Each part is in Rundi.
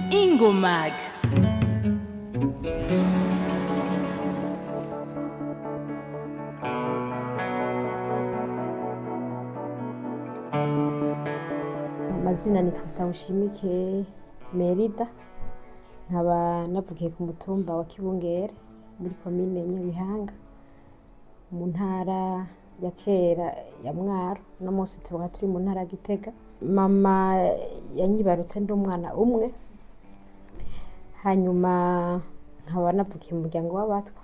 Ingomag. Amazina nitwa Sawushimike Merida, nkaba navukiye ku mutumba wa Kibungere muri komine Nyabihanga mu ntara ya kera ya Mwaro. Uno munsi tukaba turi mu ntara ya Gitega. Mama yanyibarutse ndi umwana umwe, hanyuma nkaba navukiye mu muryango w'abatwa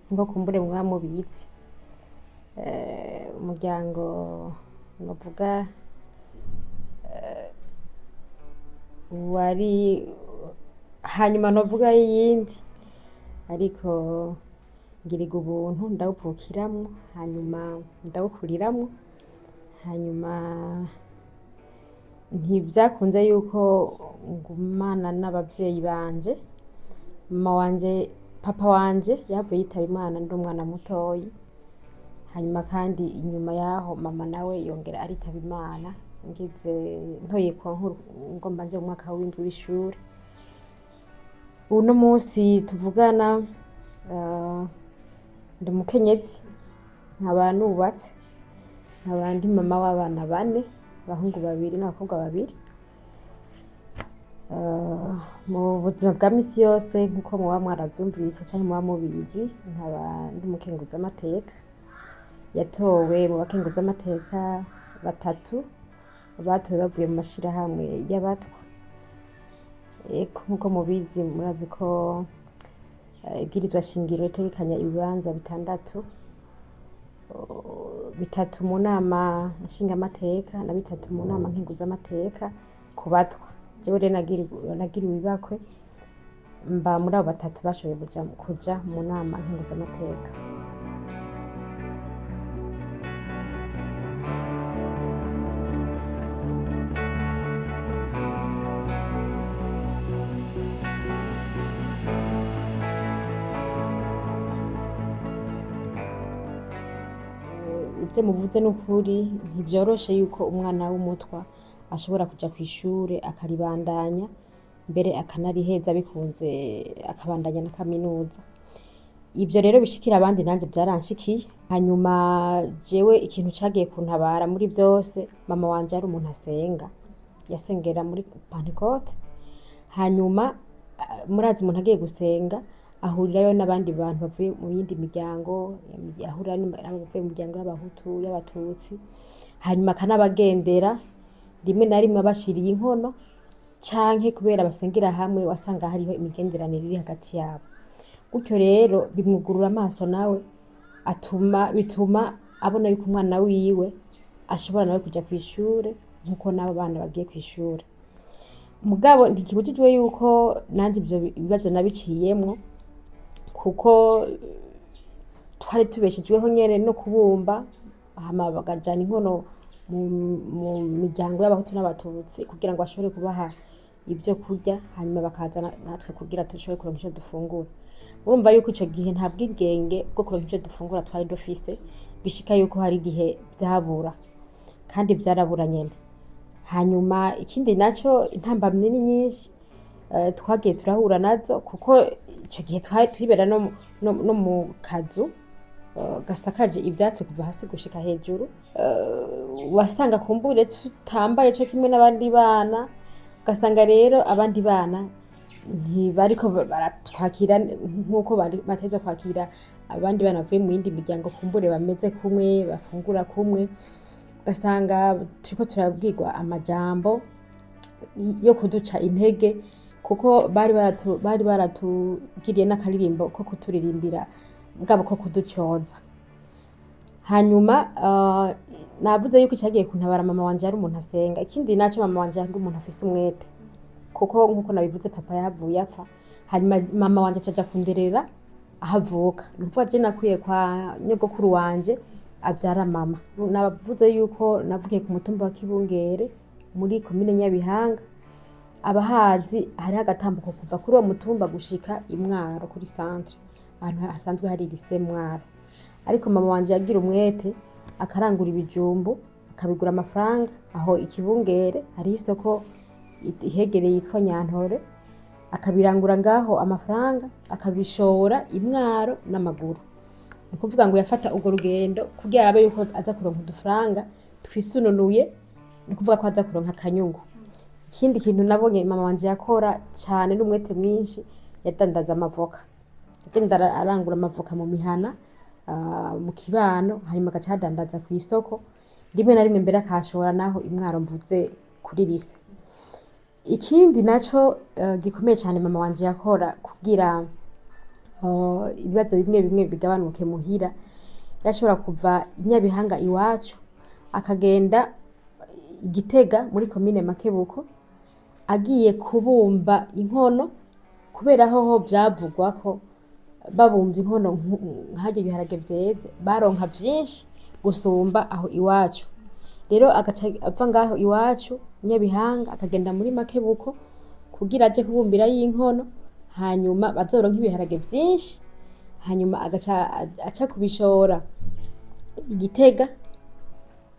nkuko kumbure mwaba mubizi. Umuryango novuga wari hanyuma novuga y'iyindi, ariko ngirirwa ubuntu ndawuvukiramwo, hanyuma ndawukuriramwo, hanyuma ntivyakunze yuko ngumana n'abavyeyi banje. Mama wanje, papa wanje yahavuye yitaba Imana ndi umwana mutoyi, hanyuma kandi inyuma yaho mama nawe yongera aritaba Imana ngeze ntoye kwa nkuru ngomba nje mu mwaka w'indwi w'ishure. Uno munsi tuvugana ndi umukenyezi, nkaba nubatse, nkaba ndi mama w'abana bane, abahungu babiri n'abakobwa babiri. Mu buzima bwa misi yose nkuko muba mwaravyumvise canke muba mubizi, nkaba ndi umukenguzamateka yatowe mu bakenguzamateka batatu batowe bavuye mu mashirahamwe y'abatwa. Eko nkuko mubizi, murazi ko ibwirizwa shingiro ritegekanya ibibanza bitandatu, bitatu mu nama nshingamateka na bitatu mu nama nkenguzamateka ku batwa. Jewe rero nagiriwe ibakwe mba muri abo batatu bashoboye kuja mu nama nkenguzamateka. Ivyo muvuze n'ukuri, ntivyoroshe yuko umwana w'umutwa ashobora kuja kw'ishure akaribandanya, mbere akanariheza bikunze akabandanya na kaminuza. Ivyo rero bishikira abandi nanje vyaranshikiye. Hanyuma jewe ikintu cagiye kuntabara muri vyose, mama wanje yari umuntu asenga, yasengera muri Pentecote. Hanyuma murazi umuntu agiye gusenga ahurirayo n'abandi bantu bavuye mu yindi miryango, ahurira n'abavuye mu miryango y'abahutu, y'abatutsi, hanyuma akanabagendera rimwe na rimwe abashiriye inkono, canke kubera basengera hamwe wasanga hariho imigenderanire iri hagati yabo. Gutyo rero bimwugurura amaso nawe, atuma bituma abona yuko umwana wiwe ashobora nawe kuja kw'ishure nkuko n'abo bana bagiye kw'ishure. Mugabo ntikibujijwe yuko nanje ivyo bibazo nabiciyemwo, kuko twari tubeshejweho nyene no kubumba, hama bakajana inkono mu miryango y'abahutu n'abatutsi kugira ngo bashobore kubaha ivyo kurya, hanyuma bakaza natwe kugira dushobore kuronka ico dufungura. Urumva yuko ico gihe nta bwigenge bwo kuronka ivyo dufungura twari dufise, bishika yuko hari igihe vyabura, kandi vyarabura nyene. Hanyuma ikindi naco, intambamyi ni nyinshi twagiye turahura nazo, kuko ico gihe twari twibera no mu kazu gasakaje ivyatsi kuva hasi gushika hejuru. Wasanga kumbure tutambaye co kimwe n'abandi bana, ugasanga rero abandi bana ntibariko baratwakira nkuko bategerezwa kwakira abandi bana bavuye mu yindi miryango, kumbure bameze kumwe, bafungura kumwe. Ugasanga turiko turabwirwa amajambo yo kuduca intege, kuko bari baratugiriye n'akaririmbo ko kuturirimbira bwabo ko kudutyoza. Hanyuma navuze yuko icagiye kuntabara, mama wanje yari umuntu asenga. Ikindi naco, mama wanje yari umuntu afise umwete, kuko nkuko nabivuze papa yahavuye apfa, hanyuma mama wanje acaja kunderera aho avuka. Ni ukuvuga je nakwiye kwa nyogokuru wanje avyara mama. Navuze yuko navukiye ku mutumba wa Kibungere muri komine Nyabihanga. Abahazi, hariho agatambuko kuva kuri uwo mutumba gushika i Mwaro kuri centre, ahantu hasanzwe hari lycée Mwaro. Ariko mama wanje yagira umwete akarangura ibijumbu, Akabigura amafaranga aho ikibungere, hariho isoko ihegereye yitwa Nyantore, akabirangura ngaho amafaranga, akabishora imwaro n'amaguru. Ni ukuvuga ngo yafata urwo rugendo kugira abe yuko aza kuronka udufaranga twisununuye, ni ukuvuga ko aza kuronka akanyungu. Ikindi kintu nabonye mama wanje yakora cane n'umwete mwinshi, yadandaza amavoka. Agenda arangura amavoka mu mihana, mu kibano, hanyuma agaca ayadandaza kw'isoko, rimwe na rimwe mbere akahashora naho imwaro mvuze kuri lise. Ikindi naco gikomeye cane mama wanje yakora kugira ibibazo bimwe bimwe bigabanuke muhira, yashobora kuva i Nyabihanga iwacu akagenda i Gitega muri komine Makebuko, agiye kubumba inkono, kubera hoho vyavugwa ko babumvye inkono nkarya ibiharage vyeze baronka vyinshi gusumba aho iwacu. Rero agaca ava ngaho iwacu Nyabihanga akagenda muri Makebuko kugira aje kubumbirayo inkono, hanyuma bazoronke ibiharage vyinshi, hanyuma agaca aca kubishora i Gitega,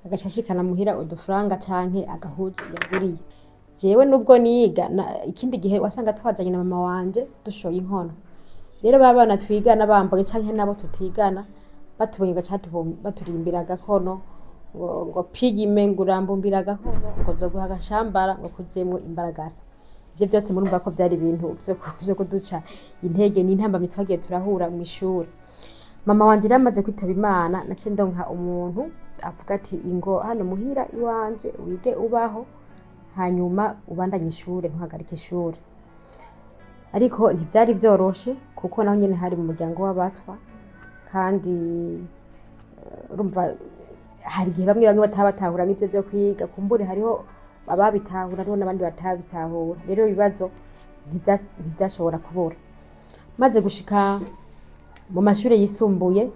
agaca ashikana muhira udufaranga canke agahuzu yaguriye. Jewe nubwo niga, ikindi gihe wasanga twajanye na mama wanje dushoye inkono. Rero ba bana twigana bambonye canke nabo tutigana batubonye, bagaca baturimbira agakono ngo pigime, ngo urambumbira agakono, ngo nzoguha agashambara, ngo kujemwo imbaragasa. Ivyo vyose murumva ko vyari ibintu vyo kuduca intege, n'intambamyi twagiye turahura mw'ishure. Mama wanje rero amaze kwitaba Imana, naciye ndonka umuntu avuga ati: "Ingo hano muhira iwanje wige ubaho, hanyuma ubandanye ishure, ntuhagarike ishure." Ariko ntivyari vyoroshe, kuko naho nyene hari mu muryango w'abatwa, kandi urumva hari igihe bamwe bamwe bataba batahura n'ivyo vyo kwiga. Kumbure hariho ababitahura, hariho n'abandi batabitahura. Rero ibibazo ntivyashobora kubura. Maze gushika mu mashure yisumbuye,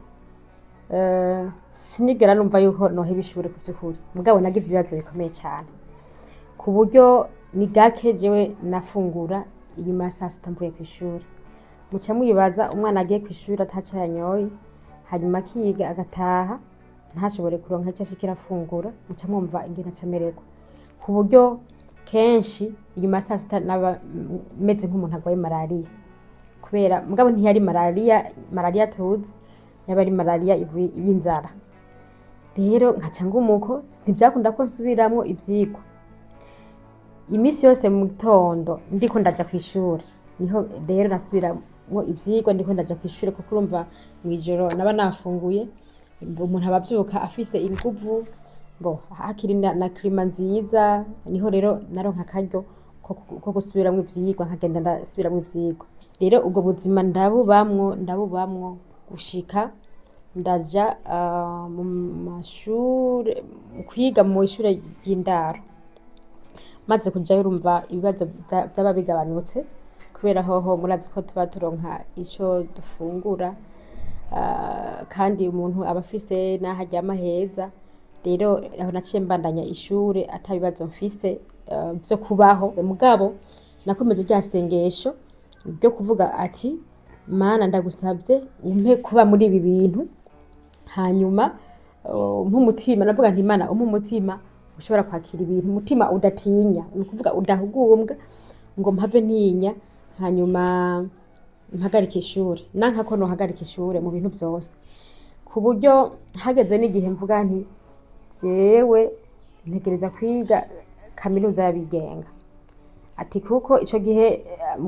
sinigera numva yuko noheba ishure ku vy'ukuri, mugabo nagize ibibazo bikomeye cane, ku buryo ni gake jewe nafungura inyuma ya saa sita mvuye kw'ishure. Muca mwibaza umwana agiye kw'ishure ataco yanyoye, hanyuma akiga agataha ntashobore kuronka ico ashikira afungura, muca mwumva ingene aca amererwa, ku buryo kenshi inyuma ya saa sita naba meze nk'umuntu agwaye malariya. Kubera mugabo ntiyari malariya malariya tuzi, yaba ari malariya ivuye y'inzara. Rero nkaca ngumuko, ntivyakunda ko nsubiramwo ivyigwa. Iminsi yose mu gitondo ndiko ndaja kw'ishure niho rero nasubiramwo ivyigwa, ndiko ndaja kw'ishure, kuko urumva mw'ijoro naba nafunguye, umuntu aba avyuka afise inguvu, bo hakiri na climat nziza. Niho rero naronka akaryo ko gusubiramwo ivyigwa, nkagenda ndasubiramwo ivyigwa. Rero ubwo buzima ndabubamwo, ndabubamwo gushika ndaja mu mashure kwiga mu ishure ry'indaro. Maze kujayo, urumva ibibazo vyaba bigabanutse, kubera hoho murazi ko tuba turonka ico dufungura, kandi umuntu aba afise n'aho aryama heza. Rero aho naciye mbandanya ishure ata bibazo mfise vyo kubaho. Mugabo nakomeje rya sengesho ryo kuvuga ati: "Mana, ndagusavye umpe kuba muri ibi bintu, hanyuma umpe umutima." Navuga nti: "Mana, umpe umutima ushobora kwakira ibintu, umutima udatinya, ni ukuvuga udahugumbwa ngo mpave ntinya hanyuma mpagarike ishure." Nanka ko nohagarika ishure mu bintu vyose, ku buryo hageze n'igihe mvuga nti: "Jewe ntegereza kwiga kaminuza y'abigenga." Ati kuko ico gihe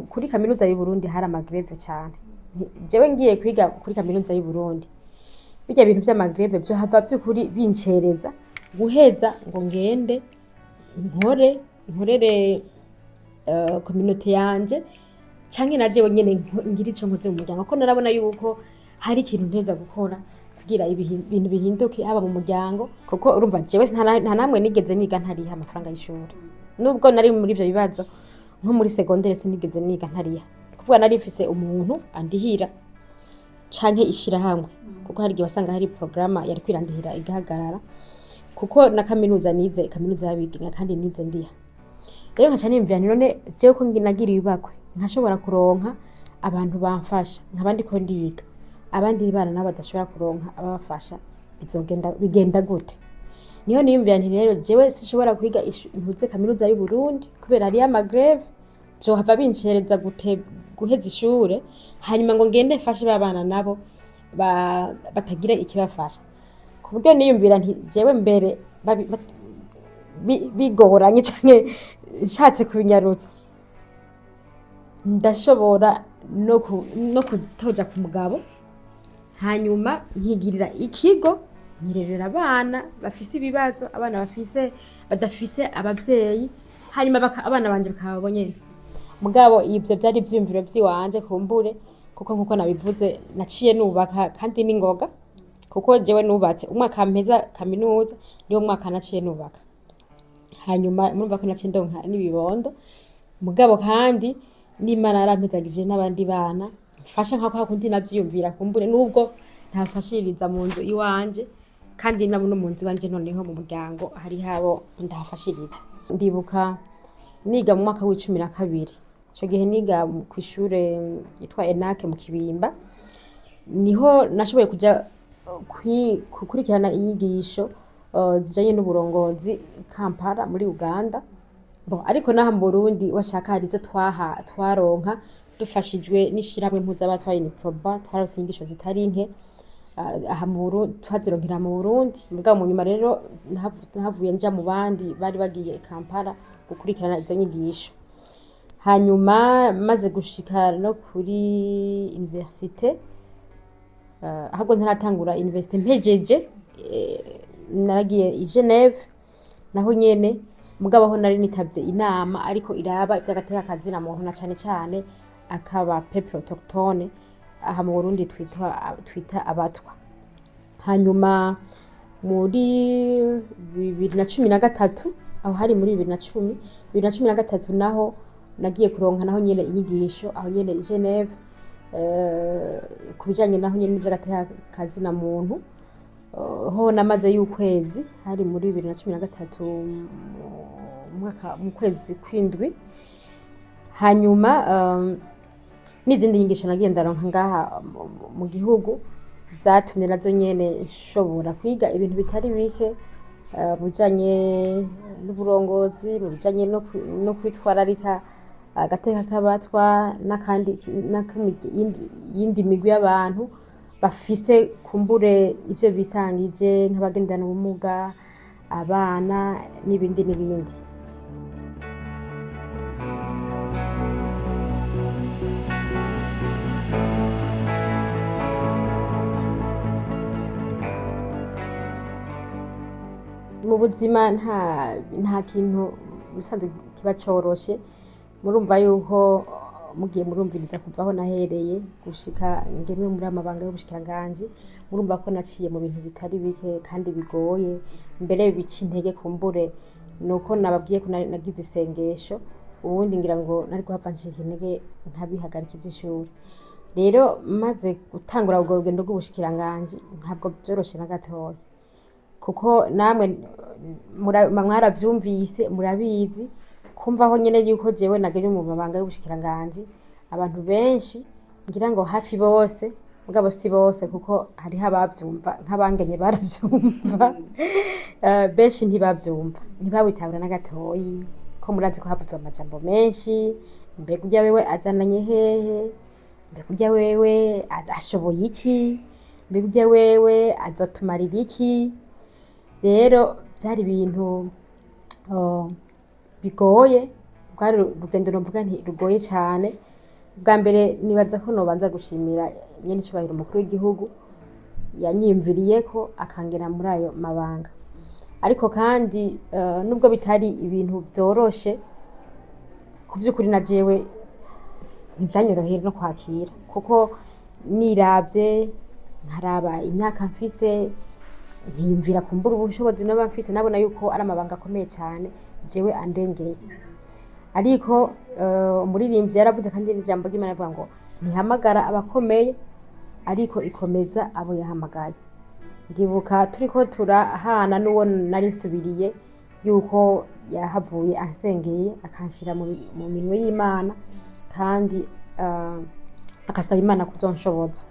kuri kaminuza y'u Burundi hari ama grèves cane. Jewe ngiye kwiga kuri kaminuza y'u Burundi, birya bintu vy'ama grèves vyo hava vy'ukuri bincereza guheza ngo ngende nkore, nkorere communauté yanje, canke na jewe nyene ngire ico nkoze mu muryango, ko narabona yuko hari ikintu nteza gukora kugira ibintu bihinduke haba mu muryango. Kuko urumva jewe nta namwe nigeze niga ntariha amafaranga y'ishuri, nubwo nari muri ivyo bibazo. Nko muri segondere sinigeze niga ntariha, kuvuga nari mfise umuntu andihira canke ishirahamwe, kuko hari igihe wasanga hari porogaramu yari kwirandihira igahagarara. Kuko na kaminuza nize kaminuza y'abigenga, kandi nize ndiha. Rero nkaca niyumvira nti: "None jewe ko nagiriye ibakwe nkashobora kuronka abantu bamfasha, nkaba ndiko ndiga, abandi bana nabo badashobora kuronka ababafasha, bizogenda bigenda gute?" Niho niyumvira nti rero jewe sinshobora kwiga ntuze kaminuza y'Uburundi kubera hariyo ama grèves, vyohava bincereza guheza ishure, hanyuma ngo ngende mfashe ba bana nabo batagira ikibafasha. Ku buryo niyumvira nti jewe mbere bigoranye canke nshatse kubinyarutsa, ndashobora no kutoja ku mugabo, hanyuma nkigirira ikigo, nkirerera abana bafise ibibazo, abana badafise abavyeyi, hanyuma abana banje bakaba bo nyene. Mugabo ivyo vyari ivyiyumviro vyiwanje kumbure, kuko nkuko nabivuze naciye nubaka kandi n'ingoga, kuko jewe nubatse umwaka mpeza kaminuza, niwo mwaka naciye nubaka. Hanyuma murumva ko naciye ndonka n'ibibondo. Mugabo kandi n'Imana yarampezagije n'abandi bana mfasha nka kwa kundi navyiyumvira kumbure, nubwo ntafashiriza mu nzu iwanje, kandi nabo no mu nzu iwanje noneho mu muryango hariho abo ndahafashiriza. Ndibuka niga mu mwaka w'12, ico gihe niga kw'ishure yitwa Enake mu Kibimba, niho nashoboye kuja gukurikirana inyigisho zijanye n'uburongozi Kampala muri Uganda. Bon, ariko naha mu Burundi washaka hari izo twaronka dufashijwe n'ishirahamwe mpuzabatwaye Uniproba, twaronse inyigisho zitari nke aha mu Burundi, twazironkera mu Burundi. Mugabo mu nyuma rero nahavuye nja mu bandi bari bagiye i Kampala gukurikirana izo nyigisho. Hanyuma maze gushika no kuri université, ahubwo ntaratangura université, mpejeje, naragiye i Geneve naho nyene, mugabo aho nari nitavye inama ariko iraba ivy'agateka kazina muntu, na cane cane akaba peuple autochtone, aha mu Burundi twita abatwa. Hanyuma muri 2013, aho hari muri 2010, 2013 naho nagiye kuronka naho nyene inyigisho aho nyene i Geneve, ku bijanye naho nyene n'ivy'agateka kazina muntu. Ho namaze y'ukwezi, hari muri 2013 mu mwaka mu kwezi kw'indwi. Hanyuma n'izindi nyigisho nagiye ndaronka ngaha mu gihugu zatumye nazo nyene nshobora kwiga ibintu bitari bike, mu bijanye n'uburongozi, mu bijanye no kwitwararika agateka k'abatwa n'akandi yindi migwi y'abantu bafise kumbure ivyo bisangije, nk'abagendana ubumuga, abana n'ibindi n'ibindi. Mu buzima nta kintu musanzwe kiba coroshe. Murumva yuko mugiye murumviriza kuva aho nahereye gushika ngemwe muri amabanga y'ubushikiranganji, murumva ko naciye mu bintu bitari bike kandi bigoye, mbere bica intege kumbure. Nuko nababwiye ko nagize isengesho, ubundi ngira ngo nari guhava ncika intege nkabihagarika ivy'ishuri. Rero maze gutangura urwo rugendo rw'ubushikiranganji ntabwo vyoroshe na gatoya, kuko namwe mwaravyumvise, murabizi kumva aho nyene yuko jewe nagenye mu mabanga y'ubushikiranganji, abantu benshi ngira ngo hafi bose, mugabo si bose kuko hariho abavyumva nk'abangenye baravyumva, benshi ntibavyumva, ntibawitabura na gatoyi, ko murazi ko havuzwe amajambo menshi: mbega urya wewe azananye hehe? Mbega urya wewe ashoboye iki? Mbega urya wewe azotumarira iki? Rero byari ibintu bigoye, rwari urugendo novuga nti rugoye cyane. Bwa mbere nibaza ko nobanza gushimira nyene icubahiro umukuru w'igihugu yanyiyumviriye ko akangera muri ayo mabanga. Ariko kandi nubwo bitari ibintu byoroshe, ku by'ukuri na jewe ntibyanyoroheye no kwakira, kuko niravye nkaraba imyaka mfise, nkiyumvira kumbura ubushobozi noba mfise, nabona yuko ari amabanga akomeye cyane jewe andengeye. Ariko umuririmbyi yaravuze kandi n'ijambo ry'Imana rivuga ngo ntihamagara abakomeye, ariko ikomeza abo yahamagaye. Ndibuka turiko turahana n'uwo nari nsubiriye yuko yahavuye ansengeye, akanshira mu minwe y'Imana, kandi akasaba Imana kuzonshoboza.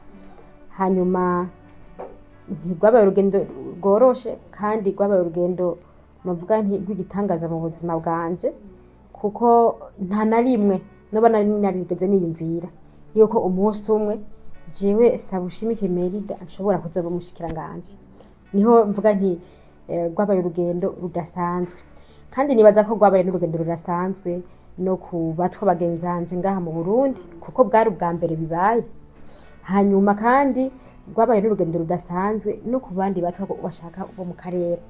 Hanyuma Ntirwabaye urugendo rworoshe, kandi rwabaye urugendo novuga nti rw'igitangaza mu buzima bwanje, kuko nta na rimwe noba nari narigeze niyumvira yuko umunsi umwe jewe Sabushimike Merida nshobora kuzoba umushikiranganji. Niho mvuga nti rwabaye urugendo rudasanzwe, kandi nibaza ko rwabaye n'urugendo rudasanzwe no ku batwa bagenzi banje ngaha mu Burundi, kuko bwari ubwa mbere bibaye. Hanyuma kandi rwabaye n'urugendo rudasanzwe no ku bandi batwa bashaka bo mu karere,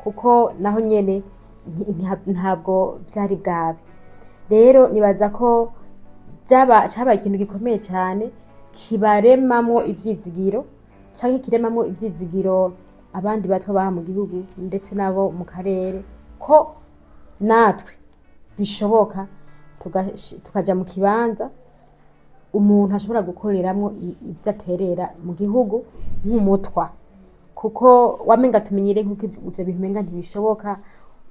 kuko naho nyene ntabwo byari bwabe. Rero nibaza ko cyabaye ikintu gikomeye cyane kibaremamwo ivyizigiro, canke kiremamwo ivyizigiro abandi batwa baha mu gihugu ndetse nabo mu karere, ko natwe bishoboka tukaja mu kibanza umuntu ashobora gukoreramwo ivyo aterera mu gihugu nk'umutwa. Kuko wamenga tumenyere nk'uko ivyo bintu umenga ntibishoboka,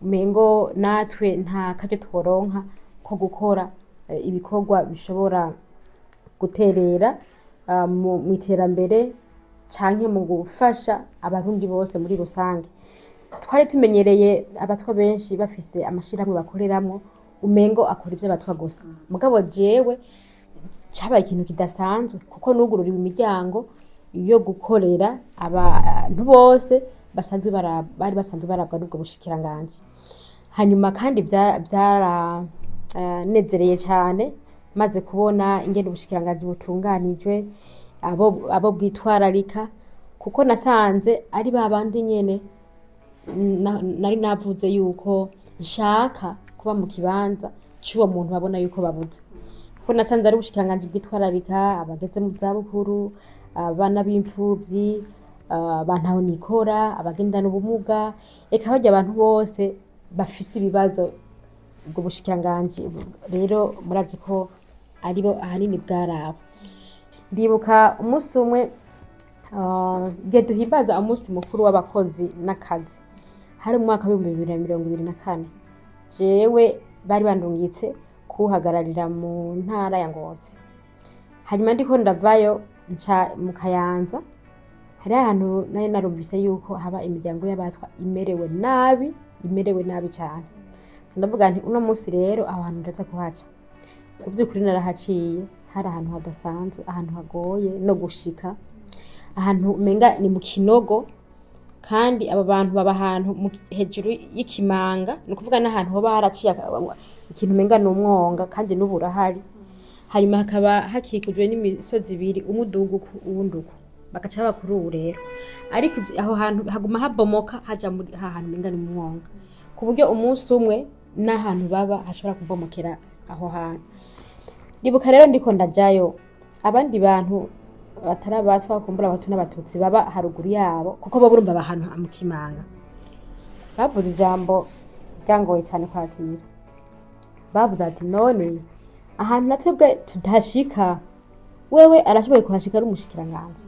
umengo natwe nta karyo tworonka ko gukora ibikorwa bishobora guterera mu iterambere canke mu gufasha Abarundi bose muri rusange. Twari tumenyereye abatwa benshi bafise amashirahamwe bakoreramwo, umengo akora ivy'abatwa gusa. Mugabo jewe cabaye ikintu kidasanzwe, kuko nugururiwe imiryango yo gukorera abantu bose basanzwe bari basanzwe barabwa n'ubwo bushikiranganji. Hanyuma kandi byaranezereye cyane maze kubona ingene ubushikiranganji butunganijwe, abo bwitwararika, kuko nasanze ari ba bandi nyene nari navuze yuko nshaka kuba mu kibanza c'uwo muntu babona yuko babuze, kuko nasanze ari ubushikiranganji bwitwararika abageze mu zabukuru, abana b'imfuvyi, abantu nikora, abagendana ubumuga, eka barya abantu bose bafise ibibazo. Ubwo bushikiranganji rero murazi ko aribo ahanini bwaraba. Ndibuka umunsi umwe, igihe duhimbaza umunsi mukuru w'abakozi n'akazi, hari mu mwaka w'2024, jewe bari bandungitse kuwuhagararira mu ntara ya Ngozi. Hanyuma ndiko ndavayo nca mu Kayanza, hari ahantu nayo narumvise yuko haba imiryango y'abatwa imerewe nabi, imerewe nabi cyane. Ndavuga nti uno munsi rero aho hantu ndaza kuhaca. Mu by'ukuri narahaciye, hari ahantu hadasanzwe, ahantu hagoye no gushika, ahantu umenga ni mu kinogo, kandi aba bantu baba ahantu hejuru y'ikimanga, ni ukuvuga n'ahantu hoba haraciye ikintu umenga ni umwonga, kandi n'ubu urahari. Hanyuma hakaba hakikujwe n'imisozi ibiri, umwe uduga uku uwundi uku, bagaca baba kuri ubu rero. Ariko aho hantu haguma habomoka haja muri ha hantu umenga ni mu mwonga, ku buryo umunsi umwe n'ahantu baba hashobora kubomokera aho hantu. Ndibuka rero ndiko ndajayo, abandi bantu batari abatwa, kumbura Abahutu n'Abatutsi baba haruguru yabo, kuko bo urumva ahantu mu kimanga, bavuze ijambo ryangoye cyane kwakira. Bavuze ati none ahantu na twebwe tudashika, wewe arashoboye kuhashika ari umushikiranganji.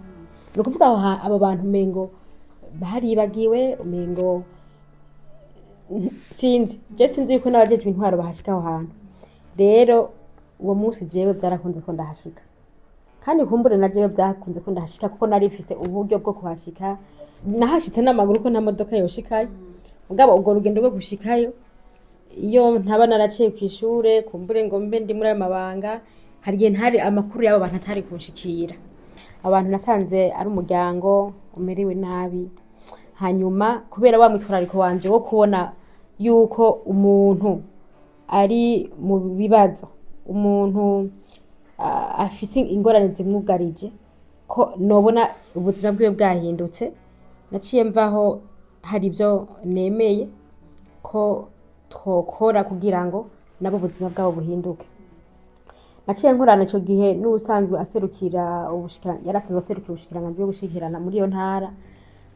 Ni ukuvuga abo bantu umengo baribagiwe, umengo sinzi, je sinzi yuko n'abajejwe intwaro bahashika aho hantu. Rero uwo munsi jewe byarakunze ko ndahashika, kandi kumbure na jewe byakunze ko ndahashika kuko nari mfise uburyo bwo kuhashika. Nahashitse n'amaguru ko nta modoka yoshikayo. Mugabo urwo rugendo rwo gushikayo, iyo ntaba naraciye kw'ishure, kumbure ngo mbe ndi muri ayo mabanga, hari igihe ntari amakuru y'abo bantu atari kunshikira. Abantu nasanze ari umuryango umerewe nabi. Hanyuma kubera wa mwitwarariko wanje wo kubona yuko umuntu ari mu bibazo, umuntu afise ingorane zimwugarije, ko nobona ubuzima bwiwe bwahindutse, naciye mvaho hari ibyo nemeye ko twokora kugira ngo nabo ubuzima bwabo buhinduke. Naciye nkorana ico gihe n'uwusanzwe aserukira yari asanzwe aserukira ubushikiranganji bwo gushikirana muri iyo ntara.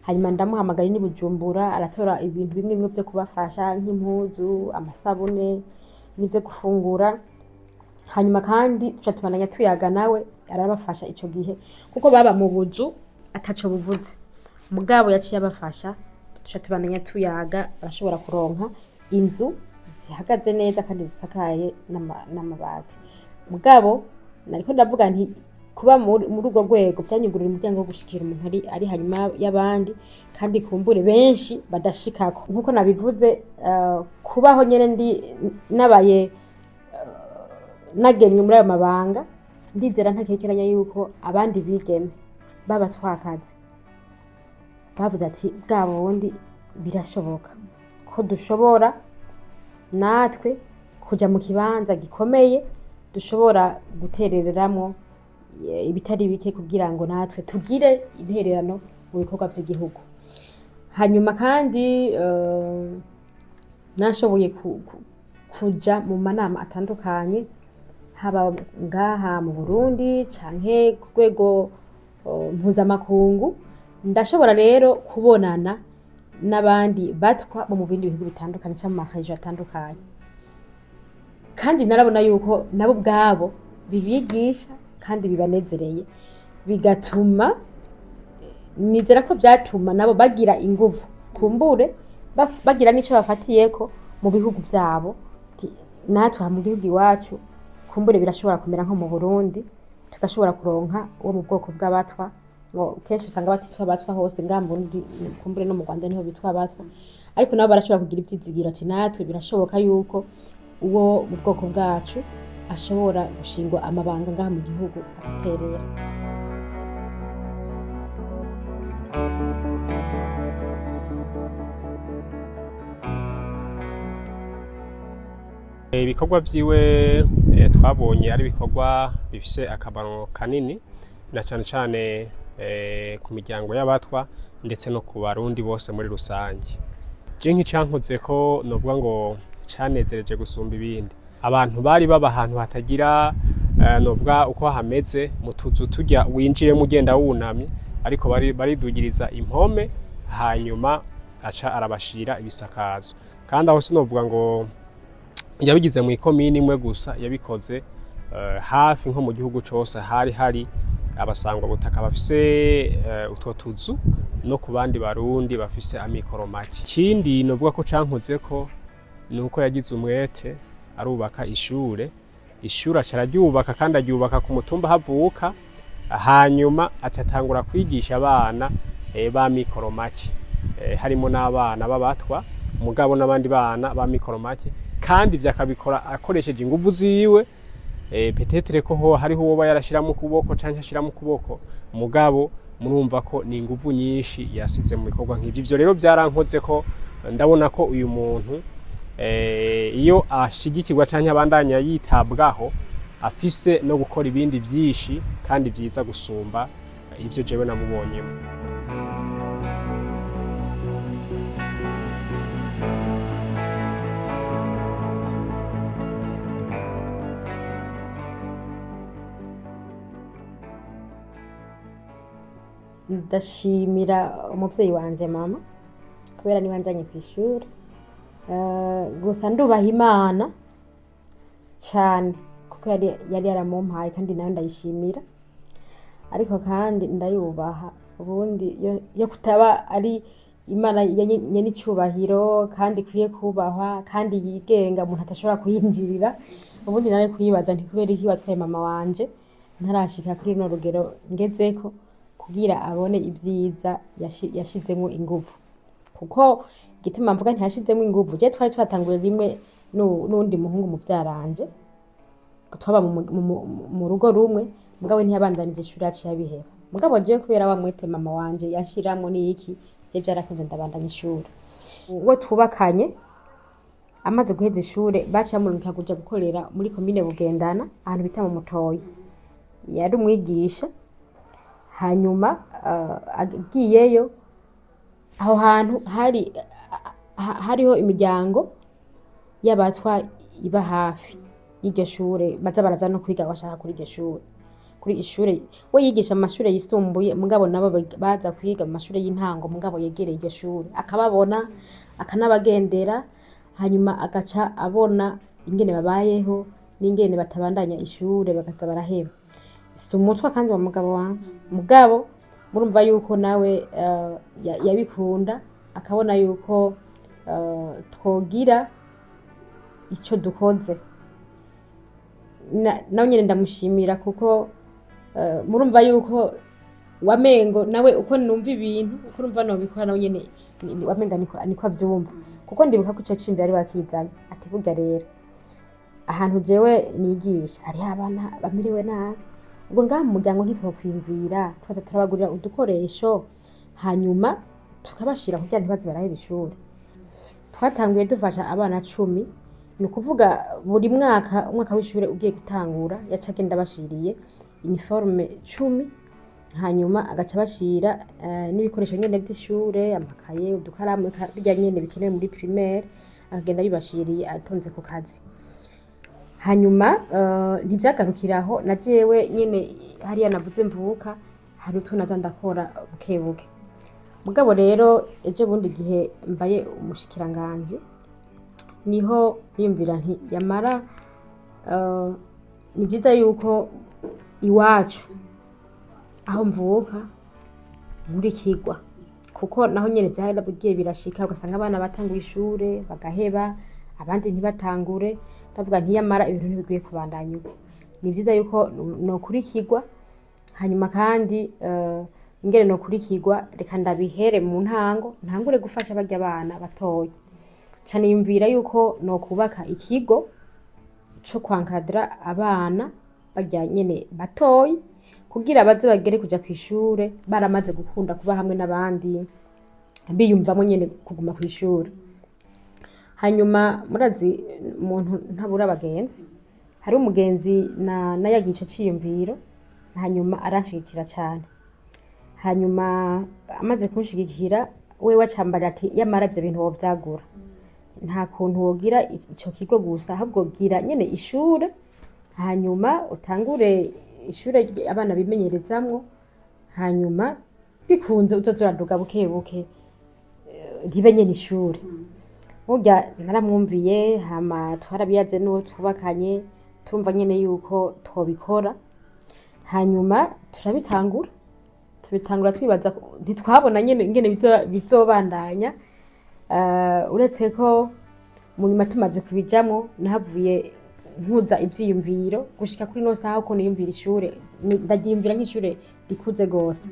Hanyuma ndamuhamagara ni Bujumbura, aratora ibintu bimwe bimwe vyo kubafasha, nk'impuzu, amasabune n'ivyo gufungura. Hanyuma kandi tuca tubandanya tuyaga nawe, arabafasha ico gihe, kuko baba mu buzu ataco buvuze. Mugabo yaciye abafasha, tuca tubandanya tuyaga, arashobora kuronka inzu zihagaze neza kandi zisakaye n'amabati. Mugabo nariko ndavuga nti Kuba muri urwo rwego vyanyugurura umuryango wo gushikira umuntu ari hanyuma y'abandi, kandi kumbure benshi badashikako. Nkuko nabivuze, kubaho nyene ndi nabaye nagenywe muri ayo mabanga, ndizera ntakekeranya yuko abandi bigeme b'abatwakazi bavuze ati: "Bwa bundi birashoboka ko dushobora natwe kuja mu kibanza gikomeye, dushobora guterereramwo ibitari bike kugira ngo natwe tugire intererano mu bikorwa vy'igihugu." Hanyuma kandi nashoboye kuja mu manama atandukanye, haba ngaha mu Burundi canke ku rwego mpuzamakungu. Ndashobora rero kubonana n'abandi batwa bo mu bindi bihugu bitandukanye canke mu ma régions atandukanye, kandi narabona yuko nabo ubwabo bibigisha kandi bibanezereye, bigatuma nizera ko vyatuma nabo bagira inguvu, kumbure bagira n'ico bafatiyeko mu bihugu vyabo. Ati, natwe aha mu gihugu iwacu kumbure birashobora kumera nko mu Burundi, tugashobora kuronka uwo mu bwoko bw'abatwa. Ngo kenshi usanga batitwa abatwa hose ngaha mu Burundi, kumbure no mu Rwanda niho bitwa abatwa, ariko nabo barashobora kugira ivyizigiro ati: "Natwe birashoboka yuko uwo mu bwoko bwacu ashobora gushingwa amabanga ngaha mu gihugu, agaterera." Ibikorwa vyiwe twabonye ari ibikorwa bifise akamaro kanini, na cane cane ku miryango y'abatwa ndetse no ku Barundi bose muri rusange. Je nk'icankoze ko novuga ngo canezereje gusumba ibindi, abantu bari baba ahantu hatagira novuga uko hameze, mu tuzu turya winjiremo ugenda wunamye, ariko bari baridugiriza impome, hanyuma aca arabashira ibisakazo. Kandi aho sinovuga ngo yabigize mu ikomini imwe gusa, yabikoze hafi nko mu gihugu cose. Hari abasangwa butaka bafise utwo tuzu, no ku bandi Barundi bafise amikoro make. Ikindi novuga ko cankozeko ni uko yagize umwete arubaka ishure. Ishure aca araryubaka, kandi aryubaka ku mutumba havuka, hanyuma aca atangura kwigisha abana b'amikoro make, harimo n'abana b'abatwa mugabo n'abandi bana b'amikoro make, kandi ivyo akabikora akoresheje inguvu ziwe. Peut-être ko ho hariho uwoba yarashiramo ukuboko canke ashiramo ukuboko, mugabo murumva ko ni inguvu nyinshi yasize mu bikorwa nk'ivyo. Ivyo rero vyarankoze ko ndabona ko uyu muntu iyo ashigikirwa canke abandanya yitabwaho, afise no gukora ibindi vyinshi kandi vyiza gusumba ivyo jewe namubonyemo. Ndashimira umuvyeyi wanje mama, kubera niwe anjanye kw'ishure. Gusa ndubaha Imana cane kuko yari yaramumpaye, kandi nayo ndayishimira, ariko kandi ndayubaha. Ubundi yo kutaba ari Imana nyene icubahiro kandi ikwiye kubahwa kandi yigenga, umuntu atashobora kuyinjirira, ubundi nari kuyibaza nti: "Kubera iki watwaye mama wanje ntarashika kuri runo rugero ngezeko, kugira abone ivyiza yashizemwo inguvu?" Kuko igituma mvuga ntiyashizemwo inguvu, je twari twatanguye rimwe n'uwundi muhungu muvyaranje, twaba mu rugo rumwe, mugabo ntiyabandanije ishuri, yaciye abiheba. Mugabo jewe kubera wa mwete mama wanje yashiramwo n'iki, je vyarakunze ndabandanya ishuri. Uwo twubakanye amaze guheza ishure, baciye bamurungika kuja gukorera muri komine Bugendana, ahantu bita mu Mutoyi. Yari umwigisha. Hanyuma agiyeyo, aho hantu hari hariho imiryango y'abatwa iba hafi y'iryo shure, baza baraza no kwiga bashaka kuri iryo shure, kuri ishure we yigisha mu mashure yisumbuye, mugabo nabo baza kwiga mu mashure y'intango mugabo yegereye iryo shure, akababona, akanabagendera. Hanyuma agaca abona ingene babayeho n'ingene batabandanya ishure, bakaza baraheba. Si umutwa kandi wa mugabo wanje, mugabo murumva yuko nawe yabikunda, akabona yuko twogira ico dukoze. Nawe nyene ndamushimira kuko Murumva yuko wamengo nawe uko numva ibintu, uko numva nobikora, nawe nyene wamenga niko avyumva, kuko ndibuka ko ico ciyumviro ari wakizanye, ati burya rero ahantu jewe nigisha hariho abana bamerewe nabi, ubwo ngaha mu muryango ntitwokwiyumvira twaza turabagurira udukoresho, hanyuma tukabashira kugira ntibaze baraheba ishure. Twatanguye dufasha abana 10, ni ukuvuga buri mwaka, umwaka w'ishure ugiye gutangura, yaca agenda bashiriye uniforme 10, hanyuma agaca bashira n'ibikoresho nyene vy'ishure, amakaye, udukaramu, eka birya nyene bikenewe muri primaire, akagenda bibashiriye atonze ku kazi. Hanyuma ntibyagarukiraho, na jewe nyene hariya navuze mvuka hari utwo naza ndakora buke buke. Mugabo rero ejo bundi gihe mbaye umushikiranganji, niho niyumvira nti yamara ni byiza yuko iwacu aho mvuka nkurikirwa, kuko naho nyene vyaragiye birashika ugasanga abana batanguye ishure bagaheba, abandi ntibatangure. Ndavuga nti yamara ibintu ntibikwiye kubandanya uko, ni vyiza yuko nokurikirwa. Hanyuma kandi ingene nokurikirwa, reka ndabihere mu ntango, ntangure gufasha barya abana batoya. Ca niyumvira yuko nokubaka ikigo co kwankadira abana barya nyene batoyi, kugira baze bagere kuja kw'ishure baramaze gukunda kuba hamwe n'abandi, biyumvamo nyene kuguma kw'ishure. Hanyuma murazi umuntu ntabura abagenzi, hari umugenzi na nayagiye ico ciyumviro, hanyuma aranshigikira cane. Hanyuma amaze kunshigikira, wewe acambarira ati yamara ivyo bintu wovyagura, nta kuntu wogira ico kigo gusa, ahubwo gira nyene ishure, hanyuma utangure ishure abana bimenyerezamwo, hanyuma bikunze uzoza uraduga buke buke, ribe nyene ishure. Burya naramwumviye, hama twarabiyaze n'uwo twubakanye, turumva nyene yuko twobikora, hanyuma turabitangura. Tubitangura twibaza ntitwabona nyene ingene bizobandanya. Uretse ko mu nyuma tumaze kubijamwo nahavuye nkuza ivyiyumviro gushika kuri no saha, uko niyumvira ishure ndaryiyumvira nk'ishure rikuze gose.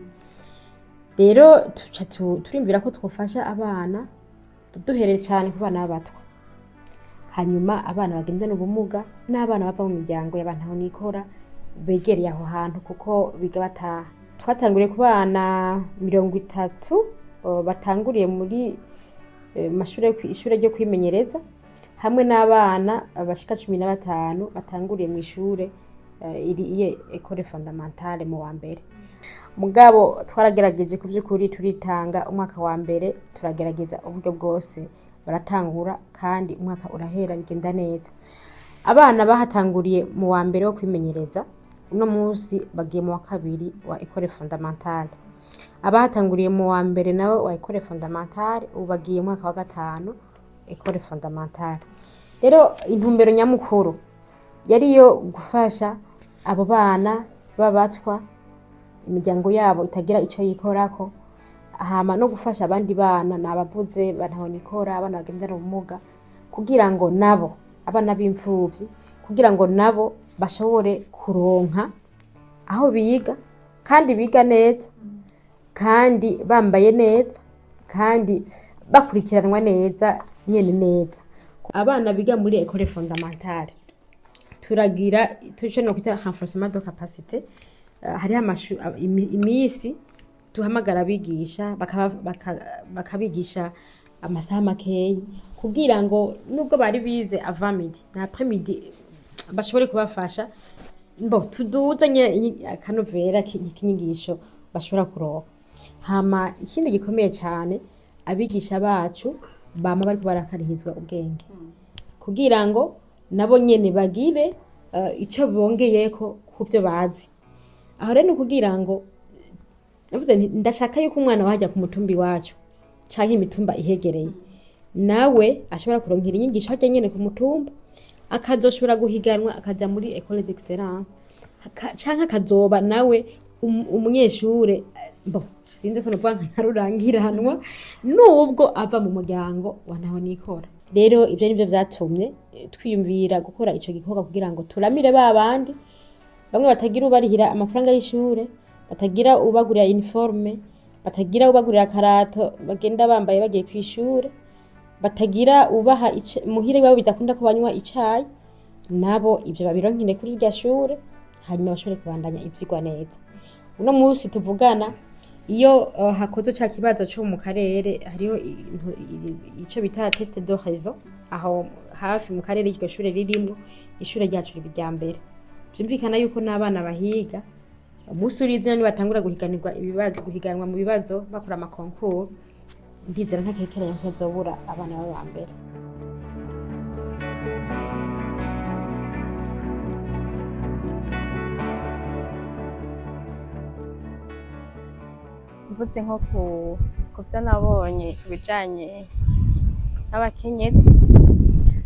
Rero tuca turiyumvira ko twofasha abana, duhereye cane ku bana b'abatwa, hanyuma abana bagendana ubumuga n'abana bava mu miryango y'abantu aho nikora begereye aho hantu, kuko biga bataha. Twatanguriye ku bana 30, batanguriye muri mashure, ishure ryo kwimenyereza, hamwe n'abana bashika 15 batanguriye mu ishure iri iye école fondamentale mu wa mbere. Mugabo twaragerageje ku vy'ukuri, turitanga umwaka wa mbere, turagerageza uburyo bwose, baratangura kandi umwaka urahera bigenda neza. Abana bahatanguriye mu wa mbere wo kwimenyereza, uno munsi bagiye mu wa kabiri wa école fondamentale. Abahatanguriye mu wa mbere nabo wa école fondamentale, ubu bagiye mu mwaka wa gatanu école fondamentale. Rero intumbero nyamukuru yari iyo gufasha abo bana b'abatwa, imiryango yabo itagira ico yikorako, hama no gufasha abandi bana nabavuze bantahonikora, abana bagendana ubumuga, kugira ngo nabo, abana b'imfuvyi, kugira ngo nabo bashobore kuronka aho biga, kandi biga neza, kandi bambaye neza, kandi bakurikiranwa neza nyene neza. Abana biga muri école fondamentale turagira tuco no kwita renforcement de capacité. Hariho imisi duhamagara abigisha bakabigisha amasaha makeyi, kugira ngo nubwo bari bize avant midi na après midi bashobore kubafasha mbo tuduze nyene akanovera k'inyigisho bashobora kuronka. Hama ikindi gikomeye cane, abigisha bacu bama bariko barakarihirizwa ubwenge, kugira ngo nabo nyene bagire ico bongeyeko kuvyo bazi. Aho rero ni ukugira ngo navuze nti ndashaka yuko umwana wajya ku mutumba iwacu canke imitumba ihegereye, nawe ashobora kuronkera inyigisho harya nyene ku mutumba, akazoshobora guhiganwa akaja muri école d'excellence, canke akazoba nawe umunyeshure bo sinzi ko novuga nka rurangiranwa, nubwo ava mu muryango wa ntahonikora. Rero ivyo nivyo vyatumye twiyumvira gukora ico gikorwa, kugira ngo turamire ba bandi. Bamwe batagira ubarihira amafaranga y'ishure, batagira ubagurira uniforme, batagira ubagurira akarato bagenda bambaye bagiye kw'ishure, batagira ubaha muhira iwabo bidakunda ko banywa icayi, nabo ivyo babironkere kuri irya shure, hanyuma bashobore kubandanya ivyigwa neza. Uno munsi tuvugana, iyo hakozwe ca kibazo co mu karere, hariho ico bita test de réseau, aho hafi mu karere iryo shure ririmwo, ishure ryacu riba irya mbere. Vyumvikana yuko n'abana bahiga, umunsi urizina nibatangura guhiganirwa ibibazo, guhiganwa mu bibazo bakora ama concours, ndizera ntakekeranya ko bazobura abana b'aba mbere. Mvuze nko ku byo nabonye ku bijanye n'abakenyezi,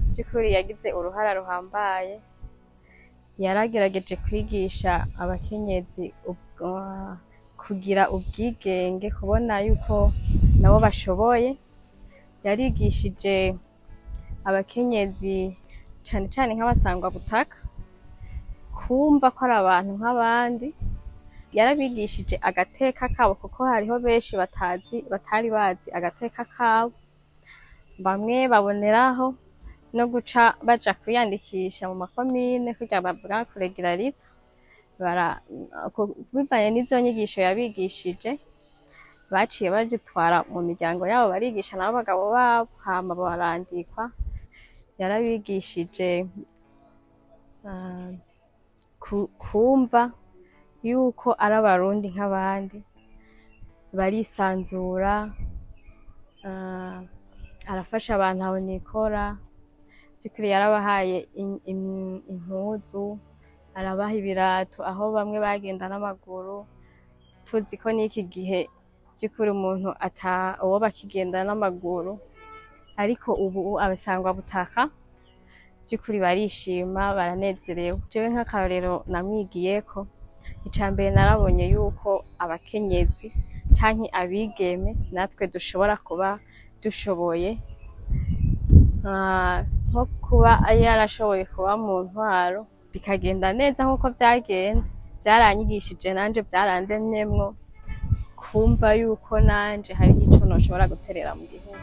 by'ukuri yagize uruhara ruhambaye. Yaragerageje kwigisha abakenyezi kugira ubwigenge, kubona yuko nabo bashoboye. Yarigishije abakenyezi cane cane nk'abasangwabutaka kumva ko ari abantu nk'abandi. Yarabigishije agateka kabo, kuko hariho benshi batari bazi agateka kabo. Bamwe baboneraho no guca baja kwiyandikisha mu makomine kugira bavuga kuregirariza. Bivanye n'izo nyigisho yabigishije, baciye bazitwara mu miryango yabo, barigisha nabo abagabo babo, hama barandikwa. Yarabigishije kumva yuko ari abarundi nk'abandi, barisanzura. Arafasha abantu aho nikora. Vy'ukuri yarabahaye impuzu, arabaha ibirato aho bamwe bagenda n'amaguru. Tuzi ko n'iki gihe vy'ukuri umuntu ata uwo bakigenda n'amaguru, ariko ubu abasangwabutaka vy'ukuri barishima, baranezerewe. Jewe nk'akarorero namwigiyeko, ica mbere narabonye yuko abakenyezi canke abigeme natwe dushobora kuba dushoboye, nko kuba yarashoboye kuba mu ntwaro bikagenda neza nk'uko vyagenze, vyaranyigishije nanje, vyarandemyemwo kumva yuko nanje hariho ico noshobora guterera mu gihugu.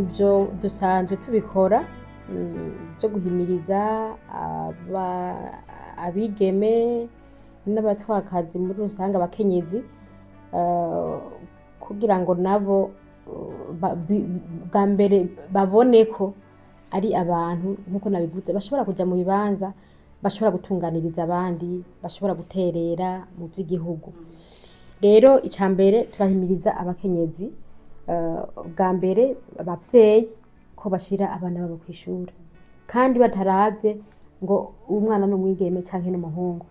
Ivyo dusanzwe tubikora, vyo guhimiriza abigeme n'abatwakazi muri rusange, abakenyezi, kugira ngo nabo bwa mbere babone ko ari abantu, nk'uko nabivuze, bashobora kuja mu bibanza, bashobora gutunganiriza abandi, bashobora guterera mu vy'igihugu. Rero ica mbere turahimiriza abakenyezi, bwa mbere abavyeyi, ko bashira abana babo kw'ishure, kandi bataravye ngo umwana n'umwigeme canke n'umuhungu,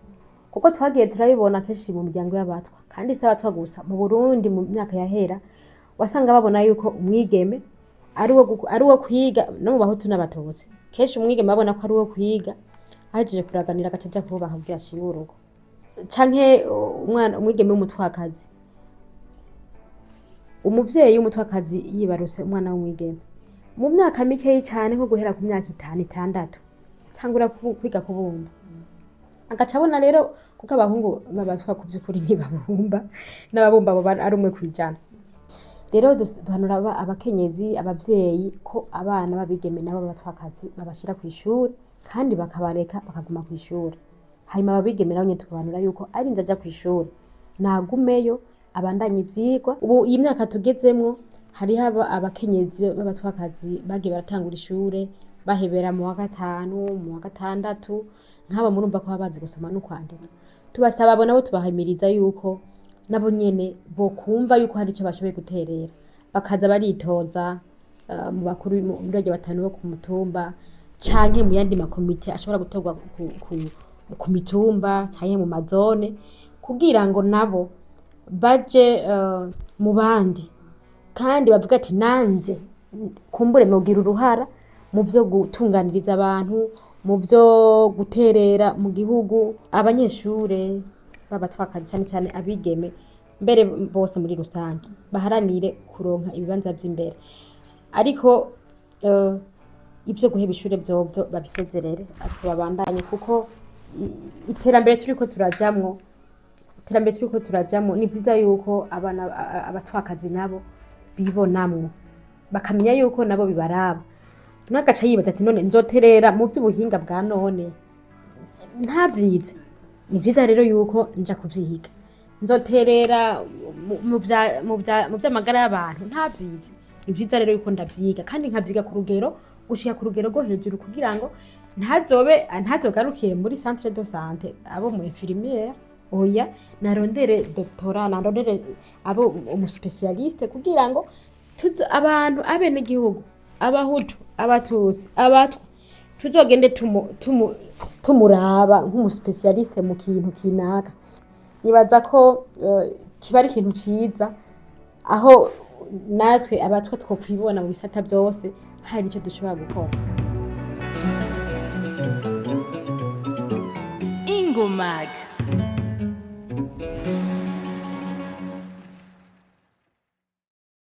kuko twagiye turabibona kenshi mu miryango y'abatwa, kandi si abatwa gusa mu Burundi. Mu myaka yahera wasanga babona yuko umwigeme ari uwo kwiga, no mu Bahutu n'Abatutsi kenshi umwigeme babona ko ari uwo kwiga, ahejeje kuraganira agaca aja kubaka kugira ashinge urugo, canke umwana umwigeme w'umutwakazi. Umuvyeyi w'umutwakazi yibarutse umwana w'umwigeme, mu myaka mikeyi cane, nko guhera ku myaka 5, 6, atangura kwiga kubumba, agaca abona rero, kuko abahungu b'abatwa ku vy'ukuri ntibabumba, n'ababumba boba ari 1%. Rero duhanura abakenyezi, abavyeyi, ko abana b'abigeme nabo b'abatwakazi babashira kw'ishure, kandi bakabareka bakaguma kw'ishure. Hanyuma ababigeme nabo nyene tukabahanura yuko arinze aja kw'ishure nagumeyo, abandanye ivyigwa. Ubu iyi myaka tugezemwo, hariho abakenyezi b'abatwakazi bagiye baratangura ishure, bahebera mu wa 5, mu wa 6. Nk'abo murumva ko baba bazi gusoma no kwandika. Tubasaba abo nabo, tubahimiriza yuko nabo nyene bokumva yuko hari ico bashoboye guterera, bakaza baritoza mu bakuru, muri barya batanu bo ku mutumba, canke mu yandi makomite ashobora gutorwa ku mitumba canke mu mazone, kugira ngo nabo baje mu bandi, kandi bavuga ati nanje kumbure nogira uruhara mu vyo gutunganiriza abantu, mu vyo guterera mu gihugu. Abanyeshure B'abatwakazi, cyane cyane abigeme, mbere bose muri rusange, baharanire kuronka ibibanza vy'imbere. Ariko ibyo guheba ishure vyovyo babisezerere, ariko babandanye, kuko iterambere turiko turajamwo, ni vyiza yuko abana abatwakazi nabo bibonamwo, bakamenya yuko nabo bibaraba. N'agaca yibaza ati: "None nzoterera mu vy'ubuhinga bwa none ntabyize? Ni vyiza rero yuko nja kuvyiga. Nzoterera mu vy'amagara y'abantu ntabyize? Ni vyiza rero yuko ndavyiga, kandi nkavyiga ku rugero, gushika ku rugero rwo hejuru, kugira ngo ntazobe ntazogarukiye muri centre de santé, abo mu infirmière. Oya, narondere doctorat, narondere abo umuspécialiste, kugira ngo tuzo abantu, abenegihugu, abahutu, abatutsi, abatwa, tuzogende tumuraba nk'umuspécialiste mu kintu kinaka." Nibaza ko kiba ari ikintu ciza aho natwe abatwa twokwibona mu bisata byose, hari icyo dushobora gukora. Ingomag.